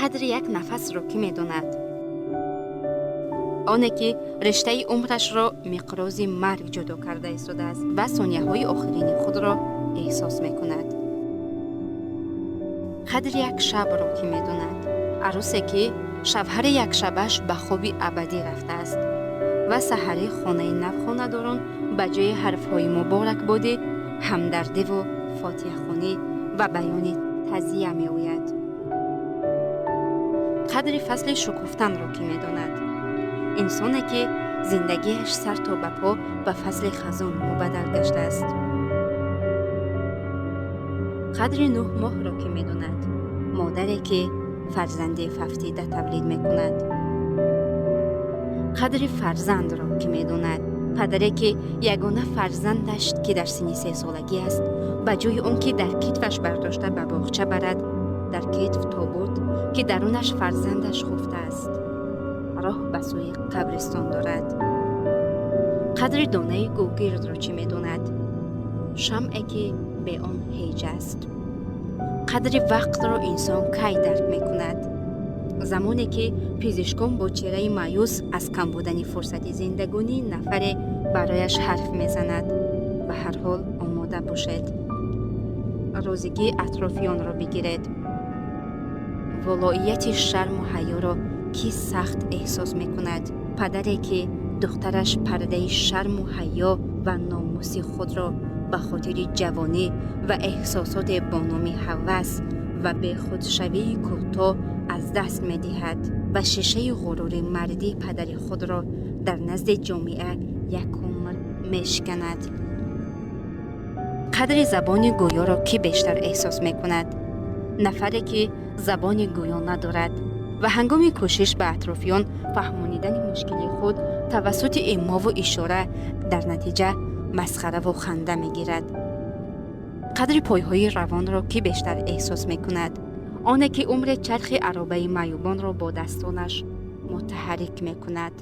Қадри як нафасро кӣ медонад? Оне ки риштаи умрашро миқрози марг ҷудо карда истодааст ва сонияҳои охирини худро эҳсос мекунад. Қадри як шабро кӣ медонад? Арӯсе ки шавҳари якшабаш ба хоби абадӣ рафтааст ва саҳари хонаи навхонадорон ба ҷои ҳарфҳои муборакбодӣ, ҳамдардиву фотиҳахонӣ ва баёни тазия меояд. Қадри фасли шукуфтанро кӣ медонад? Инсоне ки зиндагиаш сар то ба по ба фасли хазон мубаддал гаштааст. Қадри 9 моҳро кӣ медонад? Модаре ки фарзанди фавтида тавлид мекунад. Қадри фарзандро кӣ медонад? Падаре ки ягона фарзандаш, ки дар синни 3-солагӣ аст, ба ҷои он ки дар китфаш бардошта ба боғча барад, дар китф тобут, ки дарунаш фарзандаш хуфтааст, роҳ ба сӯи қабристон дорад. Қадри донаи гӯгирдро чӣ медонад? Шамъе ки бе он ҳеҷ аст. Қадри вақтро инсон кай дарк мекунад? Замоне ки пизишкон бо чеҳраи маъюс аз кам будани фурсати зиндагонии нафаре барояш ҳарф мезанад. Ба ҳар ҳол омода бошед, розигии атрофиёнро бигиред. Волоияти шарму ҳаёро кӣ сахт эҳсос мекунад? Падаре ки духтараш пардаи шарму ҳаё ва номуси худро ба хотири ҷавонӣ ва эҳсосоте бо номи ҳавас ва бехудшавии кӯтоҳ аз даст медиҳад ва шишаи ғурури мардии падари худро дар назди ҷомеа як умр мешиканад. Қадри забони гӯёро кӣ бештар эҳсос мекунад? Нафаре ки забони гӯё надорад ва ҳангоми кӯшиш ба атрофиён фаҳмонидани мушкили худ тавассути имову ишора дар натиҷа масхараву ханда мегирад. Қадри пойҳои равонро кӣ бештар эҳсос мекунад? Оне ки умре чархи аробаи маъюбонро бо дастонаш мутаҳаррик мекунад.